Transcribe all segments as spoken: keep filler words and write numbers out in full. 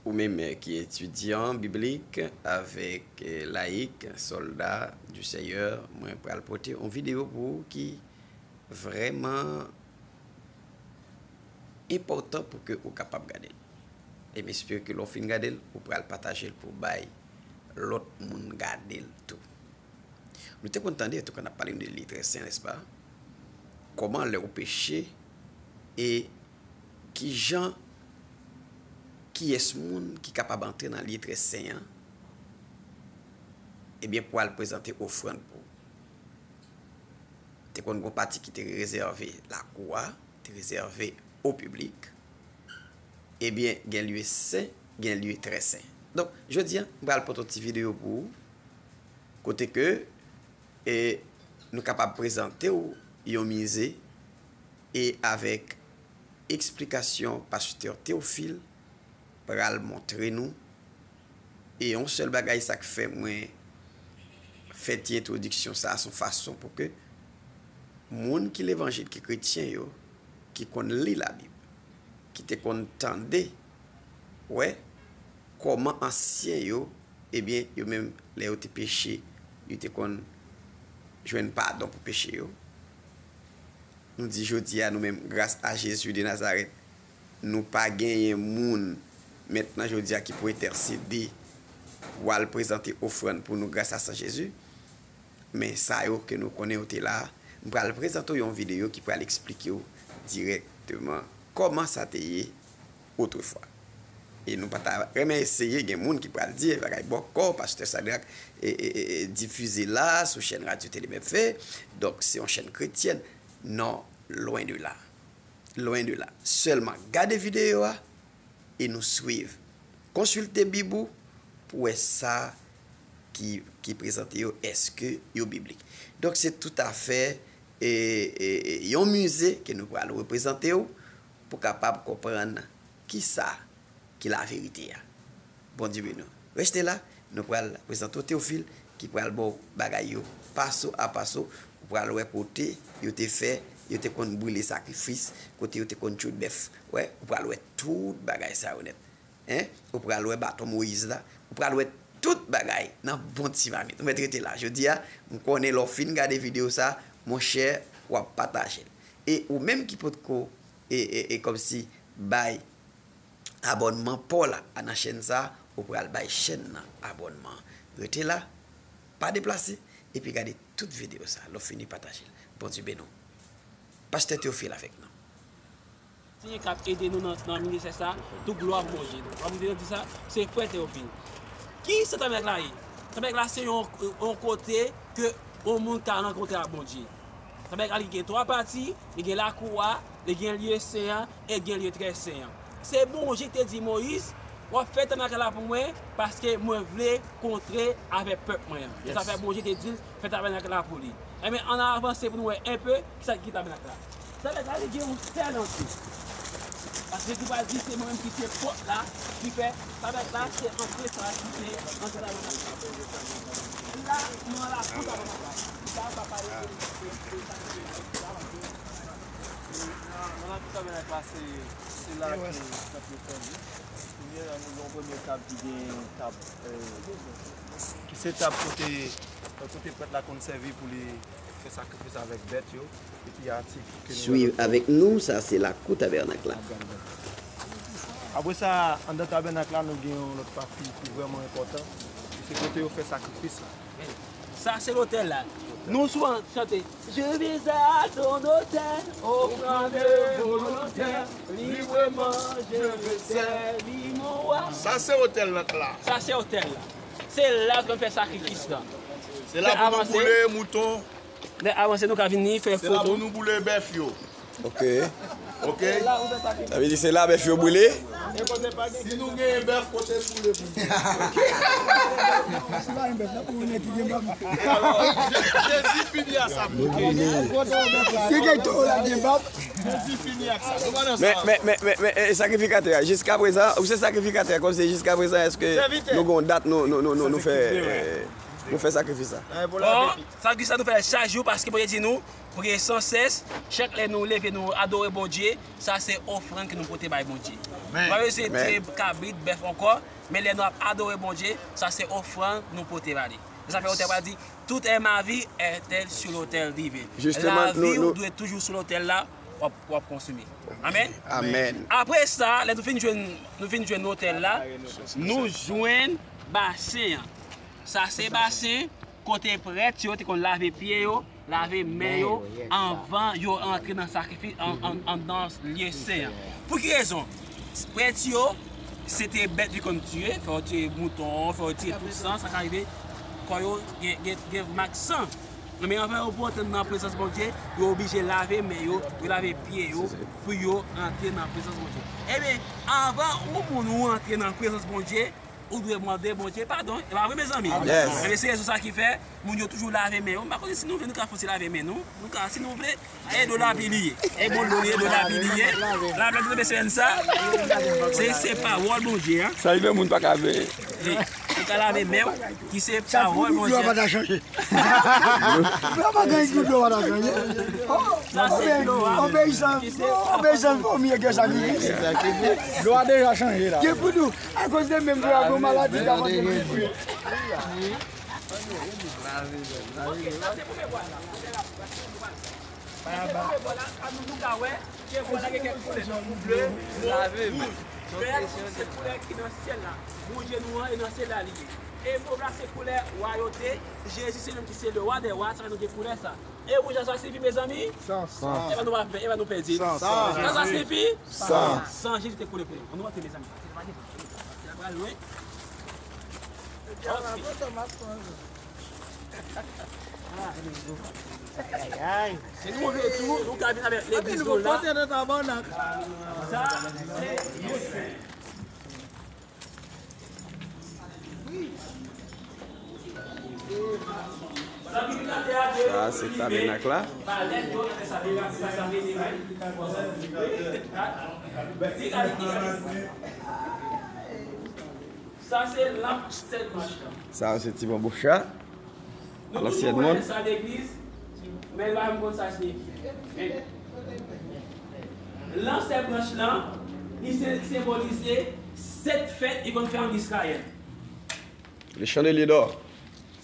Ou menm ki etidyan biblik avèk, eh, layik, sòlda du Seyè, mwen pral pote yon videyo pou ou ki vrèman enpòtan pou ke ou kapab gade l. E m espere ke lè w fin gade l, ou pral pataje l pou w bay lòt moun gade l tou. Nou te konn tande, antouka, n ap pale de lye trè sen, nèspa? Kòman lè w peche e kijan, kiyès moun ki kapab antre nan lye trè sen an, ebyen, pou al prezante ofrann pou ou. Te konn gon pati ki te rezève lakou a, te rezève o piblik. Ebyen, gen lye sen, gen lye trè sen. Donk, jodi a, m pral pote yon ti videyo pou ou, kote ke, e, nou kapab prezante w yon mize, e avèk eksplikasyon pastè Théophile pral montre nou. E yon sèl bagay, sa k fè mwen fè ti entwodiksyon sa a, se yon fason pou ke moun ki levanjil, ki kretyen yo, ki konn li Labib, ki te konn tande, wè, kòman ansyen yo, ebyen, yo menm, lè yo te peche, yo te konn jwenn padon pou peche yo. Nou di jodi a, nou menm, gras a Jezi de Nazarèt, nou pa genyen moun, mentnan jodi a, ki pou entèsede pou al prezante ofrann pou nou gras a san Jezi. Men sa yo ke nou konnen yo te la, m pral prezante w yon videyo ki pral eksplike w dirèkteman kòman sa te ye otrefwa. E nou pa ta renmen eseye, gen moun ki pral di, "E bagay bòkò, pastè Sadrac, e, e, e, e, difize la sou chèn radyo Tele Mèfè, donk se yon chèn kretyèn." Non, lwen de la. Lwen de la. Sèlman gade videyo a e nou swiv. Konsilte Bib ou pou wè sa ki, ki prezante yo, èske yo biblik. Donk, se toutafè, e, e, e, yon mize ke nou pral reprezante w pou kapab konprann kisa ki laverite a. Bondye beni w. Rete la, nou pral prezante w Teyofil ki pral ba w bagay yo paso a paso. Ou pral wè kote yo te fè, yo te konn brile sakrifis, kote yo te konn tchout bèf. Wè, ou pral wè tout bagay sa yo nèt. Hein? Ou pral wè baton Moyiz la. Ou pral wè tout bagay nan bon ti mamit. Ou mèt rete la. Jodi a, m konnen lè w fin gade videyo sa, monchè, w ap pataje l. E ou menm ki potko, e, e, e kòmsi bay abònman pa w la a nan chèn sa, ou pral bay chèn nan abònman. Rete la, pa deplase, epi gade tout videyo sa. Lè w fini pataje l. Bondye beni w. Pastè Teyofil avèk nou. Senyè k ap ede nou nan, nan ministè sa, tout glwa pou Bondye. Kòm m te di sa, se frè Teyofil. Ki sa tabènakl la ye? Tabènakl la se yon, yon kote ke yon moun ka rankontre ak Bondye. Tabènakl la li gen twa pati, li gen lakou a, li gen lye sen an, e gen lye trè sen an. Se Bondye ki te di Moyiz, "W ap fè tabènakl la pou mwen, paske mwen vle kontre avèk pèp mwen an." Se sa fè Bondye te di l fè tabènakl la pou li. Enben, ann avanse pou nou wè enpe kisa ki tabènakl la. Tabènakl la, li gen yon sèl antre. Paske Jezi pral di, "Se mwen menm ki se pòt la, ki fè tabènakl la, se antre sa ki se antre tabènakl la." La, nou nan lakou tabènakl la. Sa, papa yo, nan, nan lakou tabènakl la, se, se la ke tanp yo fèmen. Kounye a, nou gen yon premye tab ki gen tab, eh, ki se tab kote, kote prèt la konn sèvi pou li fè sakrifis avèk bèt yo, epi atik ke nou wè. Swiv avèk nou, sa se lakou tabènakl la. Apre sa, anndan tabènakl la, nou gen yon lòt pati ki vrèman enpòtan. Se kote yo fè sakrifis la. Sa se lotèl la. Nou souvan chante, "Je vais à ton autel, offrande volontaire, librement je vais servir mon roi." Sa se otèl la. Sa se otèl la. Se la pou nou fè sakrifis la. Se la pou nou boule mouton. Lè avanse, nou ka vini fè foto. Se la pou nou boule bèf yo. Ok. Ok. Sa vle di se la bèf yo boule? Si nou genyen bèf, kote boule pou nou? Si pa gen bèf, n ap pran yon nèg ki gen bab. Alò, Je-, Jezi fini ak sa. Se gen toro la gen bab. Jezi fini ak sa. Nou pa nan sa. Men, men, men, men, men, e, sakrifikatè a, jiskaprezan, ou se sakrifikatè a, kòmsi jiskaprezan, èske nou gen yon dat nou, nou, nou, nou, nou fè, e, Nou fè sakrifis la. Nan pou lape pi. Sakrifis la nou fè l chak jou paske Bondye di nou, priye san sès, chak lè nou leve nou adore Bondye, sa se ofrann ke nou pote bay Bondye. Pa bezwen te kabrit, bèf ankò, men lè nou ap adore Bondye, sa se ofrann nou pote ba li. E sa fè otè pa di, tout est ma vie est-elle sur l'autel divin. Lavi ou dwe toujou sou lotèl la, w ap, w ap konsime. Amèn. Amèn. Apre sa, lè nou fin jwenn, nou fin jwenn lotèl la, nou jwenn basen an. Sa se basen kote prèt yo te konn lave pye yo, lave men yo, anvan yo antre nan sakrifis, an, an, anndan lye sen an. Pou ki rezon? Prèt yo, se te bèt yo konn tiye, fè yo tiye mouton, fè yo tiye tout san, sa ka rive kò yo gen, gen, gen mak san. Men anvan yo pou antre nan prezans Bondye, yo oblije lave men yo, yo lave pye yo, pou yo antre nan prezans Bondye. Ebyen, anvan yon moun ou antre nan prezans Bondye, ou dwe mande Bondye padon. E pa vre, mezanmi? Ebyen, se rezon sa ki fè moun yo toujou lave men yo. M pa konnen si nou vle, nou ka fè yon ti lave men nou. Nou ka, si nou vle, e dlo lapi li ye. E bon dlo li ye, dlo lapi li ye. Lapi la, nou bezwen sa. Se, se pawòl Bondye, an. Sa li fè moun pa ka veye. Wi. Ou ka lave men w, ki se pawòl Bondye. Dlo pa ta chanje. Dlo pa gen dlo, dlo pa ta chanje. Sa se dlo a. Obeyisans, obeyisans vò mye ke sakrifis. Dlo a deja chanje la. Gen pou nou, akoz de menm dlo a, gon maladi ka mande. Sa se pou fè vwal la. Sa se pou fè vwal la. Sa nou ka wè, ke vwal la gen kèk koulè, ble, wouj, vè, se koulè ki nan syèl la. Wouj e nwa a, e nan syèl la li ye. E mov la se koulè wayote. Jezi se li menm ki se le wa dè wa, sa fè nou gen koulè sa. E wouj la sa sifi, mezanmi? San. San. Epa nou pa pè, epa nou pèdi. San, san. Sa sa sifi? San. San Jezi te koule pou nou. Ann nou antre, mezanmi. Sa pral lwen. Ayayay. Si nou vle tou, nou ka vin avèk legliz nou la. Sa, se yon sen. Sa se tabènak la. Sa se lanp sèt branch lan. Sa se ti banbouch la. Lansyen mond. Sa legliz, men l pa menm konn sa siyifi. Lan sèt branch lan, li se, senbolize sèt fèt li konn fè ann Izrayèl. Le chandelier d'or.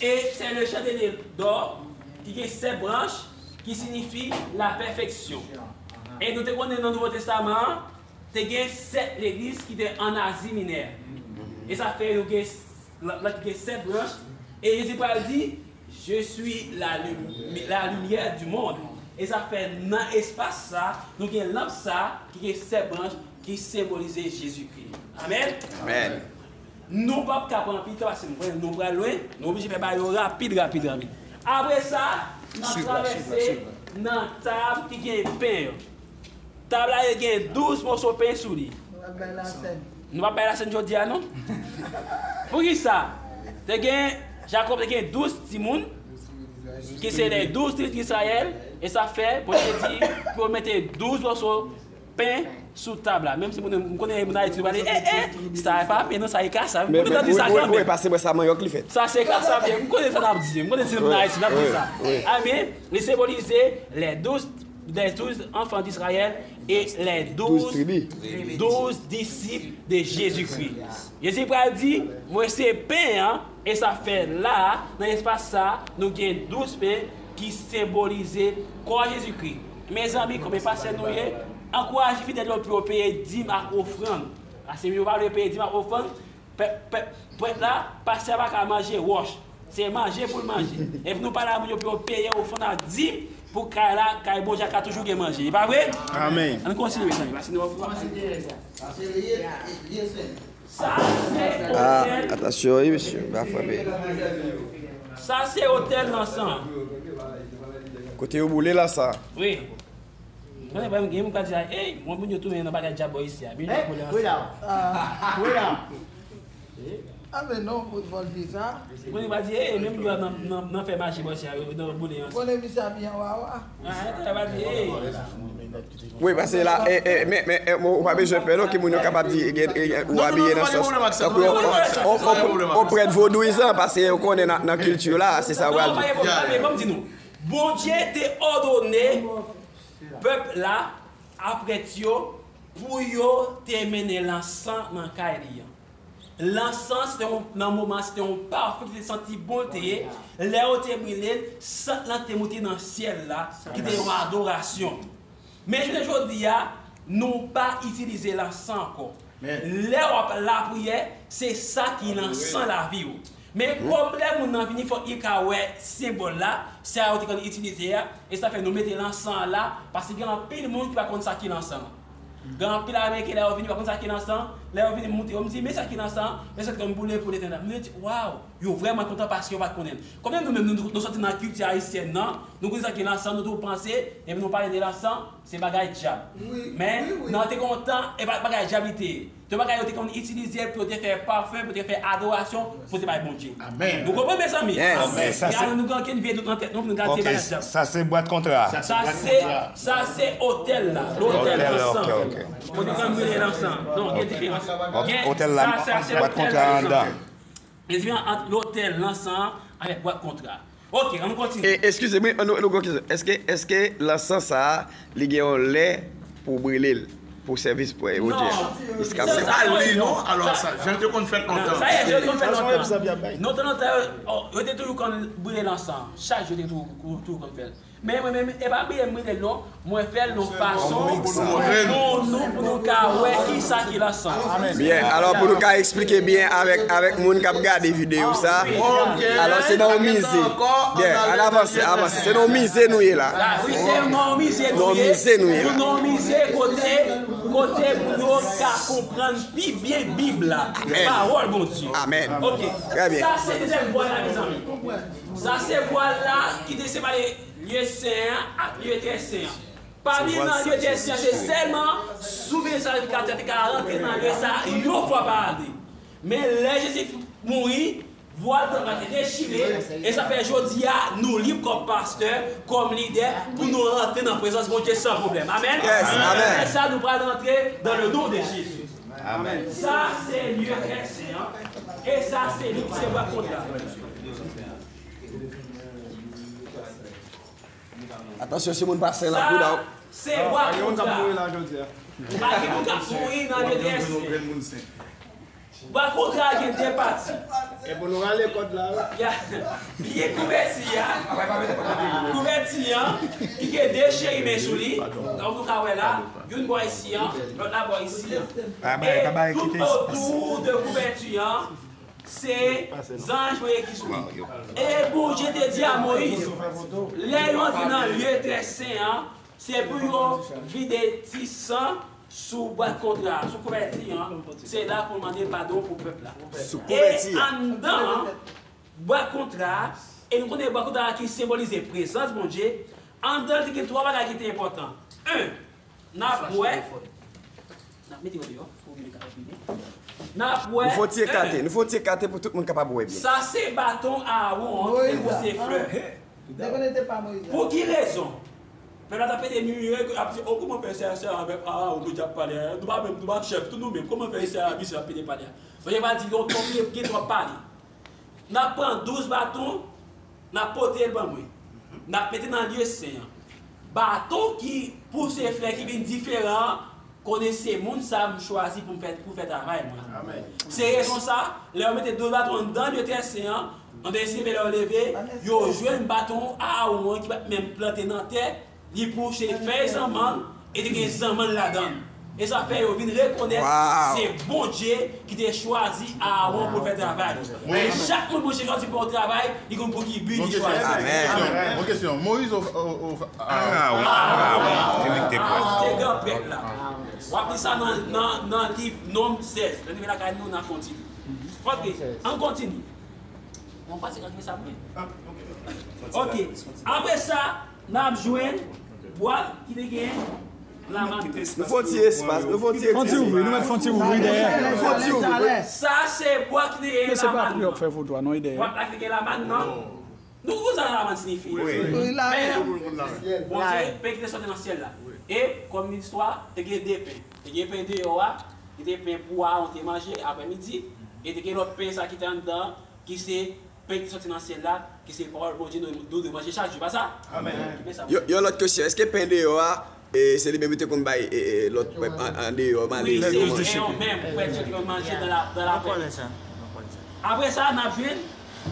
E se le chandelier d'or ki gen sèt branch ki siyifi lapèfeksyon. E nou te konnen nan Nouvo Testaman an, te gen sèt legliz ki te ann Azi Minè. E sa fè yo gen, la, la ki gen sèt branch. E Jezi pral di, Je suis la lumi-, la lumière du monde. E sa fè nan espas sa, nou gen lanp sa ki gen sèt branch ki senbolize Jezikri. Amèn. Amèn. Nou p ap ka pran anpil tan paske nou konnen nou pral lwen, nou oblije fè bagay yo rapid, rapid, rapid. Apre sa, n ap travèse nan tab ki gen pen yo. Tab la, yo gen douz moso pen sou li. Nou p ap bay lasèn. Nou p ap bay lasèn jodi a, non? Poukisa? Te gen, Jakòb te gen douz timoun, ki se les douze tribus d'Israël, e sa fè, Bondye di, pou yo mete douz moso pen sou tab la. Menm si moun, m konnen moun Ayiti, yo pale, eh, eh, sa e pa pen, non, sa e kasab. M konnen n ap di sa kanmenm. Pase mwen sa manyòk li fè. Sa se kasab, m konnen sa n ap di. M konnen se moun Ayiti, n ap di sa. Amèn. Li senbolize les douze, les douze enfants d'Israël et les douze, douze disciples de Jésus-Christ. Jezi pral di, mwen se pen an, e sa fè la a, nan espas sa a, nou gen douz pen ki senbolize kò Jezikri. Mezanmi, konbyen pastè nou ye? Ankouraje fidèl yo pou yo peye dim ak ofrann. Paske yo pa vle peye dim ak ofrann, Pèp, pèp, prèt la, pastè a pa ka manje wòch. Se manje pou l manje. Epi nou pale a moun yo pou yo peye ofrann ak dim pou kay la, kay Bondye a ka toujou gen manje. E pa vre? Amèn. Ann kontinye, mezanmi, paske nou ap fini. Sa se otèl. Ah, atansyon, wi, mesye. Pa frape. Sa se otèl lansan. Kote yo boule la, sa. Wi. Konnen, pa gen moun ka di, ey, mwen moun yo tounen nan bagay dyab bò isi a. Men yo kole ansanm. Ah, wi la. Ah, men non, vòlpe sa. Konnen pa di, ey, menm yo nan, nan, nan fè mache bò isi a, yo nan boule ansanm. Konnen misye abiye an wawa. Ah, e pa di, ey. Wi, paske la, e, e, men, men, e, ou pa bezwen pè non, ke moun yo kapab di, e, e, e, ou abiye nan sans tankou yon, yon, yon, yon, yon prèt vodouyizan, paske yo konnen nan, nan kilti la, se sa yo pral di. Non, pa gen pwoblèm, pa gen pwoblèm, ban m di nou. Bondye te òdone pèp la, a prèt yo, pou yo te mennen lansan nan kay li an. Lansan, se te yon, nan moman, se te yon pafen ki te santi bon l te ye. Lè yo te brile l, sant lan te moute nan syèl la, ki te yon adorasyon. Men jounen jodi a, nou pa itilize lansan ankò. Lè w ap lapriyè, se sa ki lansan lavi w. Men kòm lè moun nan vini, fòk li ka wè senbòl la, sa yo te konn itilize a, e sa fè nou mete lansan an la, paske gen anpil moun ki pa konn sa ki lansan an. Gen anpil Ameriken, lè yo vini, yo pa konn sa ki lansan. Lè yo vini montre yo, m di, men sa ki lansan, men sa ki konn boule pou Letènèl. Moun yo di, waw, yo vrèman kontan paske yo pa t konnen l. Konbyen nou menm, nou, nou sòti nan kilti ayisyèn nan, nou konn sa ki lansan, nou tou panse, epi nou pale de lansan, se bagay dyab. Men, nan te gen yon tan, e pa t bagay dyab li te ye. Se yon bagay yo te konn itilize l pou yo te fè pafen, pou yo te fè adorasyon, pou yo te bay Bondye. Amèn. Nou konprann, mezanmi? Yes. Amèn. Sa se, nou gen ankenn vye dout nan tèt nou pou nou gade bagay dyab. Sa se bwat kontra. Sa se, sa se otèl la. Lotèl lansan. Otèl, ok, ok. Kote yo konn brile lansan. Non, gen diferans. Ok, otèl la, sa, sa se bwat kontra anndan. Gen diferans ant lotèl lansan avèk bwat kontra. Ok, ann kontinye. E, eskize m, wi, nou, nou gon kesyon. Èske, èske lansan sa a, li gen yon lè pou w brile l, pou sèvis pou Bondye? Non. Se pa li, non. Alò, sa, jan l te konn fèt lontan. Sa, jan l te konn fèt lontan. Non, tan lontan, yo, yo te toujou konn brile lansan. Chak jou, yo te toujou, toujou konn fè l. Men mwen menm, e pa bliye m brile l non, mwen fè l yon fason pou nou, pou nou ka wè kisa ki lansan. Byen, alò pou nou ka eksplike byen avèk, avèk moun k ap gade videyo sa, alò se nan yon mize. Byen, ann avanse, avanse. Se nan yon mize nou ye la. Wi, se nan yon mize nou ye. Nan yon mize nou ye la. Nou nan yon mize kote, kote moun yo ka konprann pi byen Bib la. Amèn. Pawòl Bondye. Amèn. Ok. Trè byen. Sa se dezyèm vwal la, mezanmi. Sa se vwal la ki te separe lye sen an ak lye trè sen an. Pa bliye nan lye trè sen an, se sèlman souveyan sakrifikatè te ka rantre nan lye sa a yon fwa pa ane. Men lè Jezi mouri, vwal blan an te dechire, e sa fè jodi a, nou lib kòm pastè, kòm lidè, pou nou rantre nan prezans Bondye san pwoblèm. Amèn? Yes, amèn. Apre sa, nou pral rantre dans le nom de Jésus. Amèn. Sa se lye trè sen an, e sa se li ki se bwat kontra. Atansyon, si moun pa sen la, kou da w. Sa se bwa kontra. Pa gen moun k ap mouri la jodi a. Pa gen moun k ap mouri nan lye trè sen. Bwa kontra a gen de pati. E pou nou rale kòd la, wi. Gen kouvèti a. Kouvèti an, ki gen de cheriben sou li. Kòm nou ka wè la, youn bò isi an, lòt la bò isi an. E tout otou de kouvèti an, se zanj Bondye ki sou li. E Bondye te di a Moyiz, lè yo antre nan lye trè sen an, se pou yo vide ti san sou bwat kontra a, sou kouvèti an, se la pou l mande padon pou pèp la. E anndan an, bwat kontra a, e nou konnen bwat kontra a ki senbolize prezans Bondye, anndan l te gen twa bagay ki te enpòtan. En, N ap wè. N ap mete yo deyò pou moun yo kapab vini. N ap wè. Nou fè yon ti ekate, nou fè yon ti ekate pou tout moun kapab wè byen. Sa se baton Aawon an ki te pouse flè. Pou ki rezon? Pèp la t ap pede mimire, ap di, o, kòman fè sè a, sè a avèk Aawon, nou t ap pale a? Nou pa menm, nou pa chèf tou nou menm. Kòman fè sè a, misye ap pede pale a? Bondye pa di, yo, twòp, gen twòp pale. N ap pran douz baton, n ap pote l ban mwen. N ap mete nan lye sen an. Baton ki pouse flè ki vin diferan an, konnen se moun sa a m chwazi pou m fè, pou fè travay mwen. Amèn. Se rezon sa, lè yo mete douz baton anndan lye trè sen an, anndan estive lè yo leve, yo jwenn baton Aawon an ki pa t menm plante nan tè, li pouse fèy zanmann e te gen zanmann ladan l. E sa fè yo vin rekonèt se Bondye ki te chwazi Aawon pou l fè travay. E chak moun Bondye chwazi pou yon travay, li konn pou ki bi li chwazi. Amèn. Yon kesyon. Moyiz ou, ou, ou, Aawon. Aawon. Se li ki te prèt. Aawon te gran prèt la. W ap li sa nan, nan, nan liv Nonm sèz. Lè nou rive lakay nou, n a kontinye. Ok, ann kontinye. Mwen panse k ap gen sa vre. Ok. Apre sa, n ap jwenn bwat ki te gen lamann. Nou fè yon ti espas, nou fè yon ti espas. Fè yon ti ouvri, nou mèt fè yon ti ouvri dèyè. Fè yon ti ouvri. Sa se bwat ki te gen lamann. Men se pa pou yo fè vodou a non, e dèyè. Bwat la ki te gen lamann nan. Nou konn sa lamann siyifi. Wi. Wi, la. Men, Bondye, Pè ki te sòti nan syèl la. E, kòm listwa, te gen de pen. Te gen pen deyò a, ki te pen pou Aawon te manje aprèmidi, e te gen lòt pen sa ki te anndan an, ki se pen ki soti nan syèl la, ki se pawòl Bondye nou, nou dwe manje chak jou, pa sa? Amèn. Ki pen sa? Yon, yon lòt kesyon, èske pen deyò a, e, se li menm yo te konn bay, e, e, lòt prèt an, an deyò, malere? Wi, se pen yo menm, prèt yo te konn manje dans la, dans la Nou konnen sa, nou konnen sa. Apre sa, n ap jwenn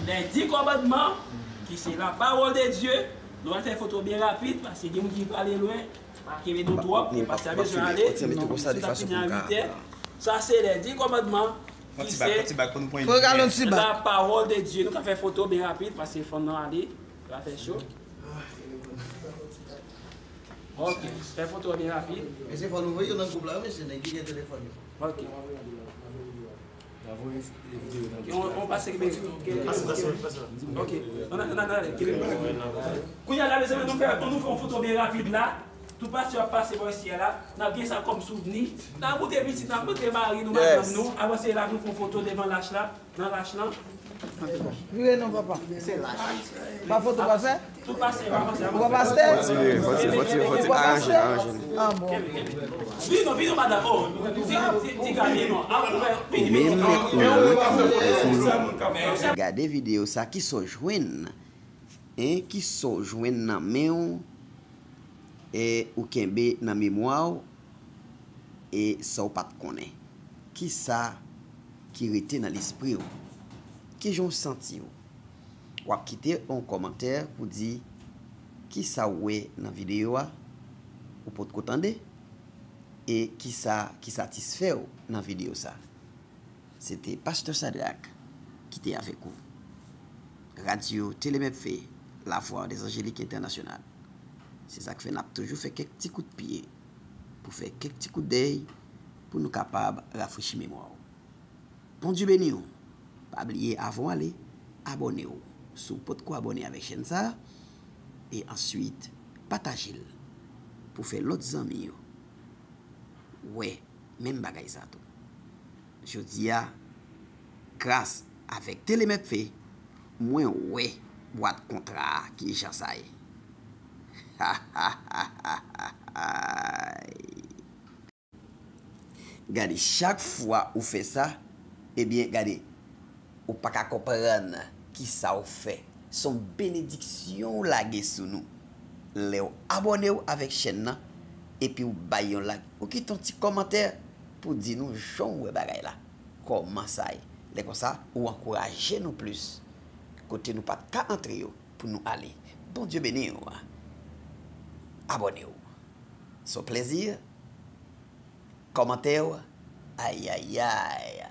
les dix commandements, ki se la parole de Dieu. Nou pral fè foto byen rapid, paske gen moun ki prale lwen. Pa kenbe nou twòp, e pastè a bezwen ale. Sou ta fini a uit è. Sa se les dix commandements, ki se la parole de Dieu. Nou ka fè foto byen rapid, paske fanm nan ale, sa fè cho. Ok, fè foto byen rapid. Mesye, fò nou voye yo nan gwoup la, wi, mesye, nèg ki gen telefòn yo. Ok. Yon, yon pase ki byen. Ok. Ann ale, ann ale, ann ale. Kounye a la, mezanmi, nou fè, nou fè yon foto byen rapid la. Tout pastè ap pase bò isi a la. N ap gen sa kòm souvni. N ap montre pitit, n ap montre mari nou, madanm nou. Avanse la, nou fè yon foto devan lach la. Nan lach lan. Vire non, papa. Pa foto pastè? Tout pastè, pa pastè. Ou pa pastè? Fò ti, fò ti, fò ti, fò ti aranje, aranje. Ah, bon. Vini non, vini non, madanm. Oh, ti, ti, ti ka vini non. Ah, vini, vini. Gade videyo sa, ki sa w jwenn? Hein, ki sa w jwenn nan men w, e ou kenbe nan memwa w, e sa w pa t konnen? Kisa ki rete nan lespri w? Kijan w santi w? W ap kite yon kòmantè pou di kisa w wè nan videyo a ou potko tande, e kisa ki satisfè w nan videyo sa. Se te Pastè Sadrak ki te avèk ou. Radyo Telemèpfe, La Voix des Angéliques Internationales. Se sa k fè n ap toujou fè kèk ti kout pye, pou fè kèk ti kout dèy, pou nou kapab rafrechi memwa w. Bondye beni w. Pa bliye, avan w ale, abòne w si w potko abòne avèk chèn sa a, e answit, pataje l pou fè lòt zanmi yo wè menm bagay sa tou. Jodi a, gras avèk Telemèpfe, mwen wè bwat kontra a kijan sa ye. Gade, chak fwa ou fè sa, ebyen, gade, ou pa ka konprann kisa w fè. Se yon benediksyon w lage sou nou. Lè w abòne w avèk chèn nan, epi w bay yon like, ou kite yon ti kòmantè pou di nou jan w wè bagay la, kòman sa ye. Lè konsa, ou ankouraje nou plis, kote nou pa t ka antre yo pou nou ale. Bondye beni w. Abòne w. Se yon plezi. Kòmantè w, ayayay,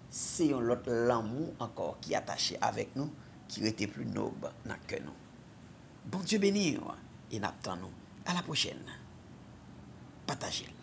se yon lòt lanmou ankò ki atache avèk nou, ki rete pli nob nan kè nou. Bondye beni w, e n ap tann ou. A la pwochèn. Pataje l.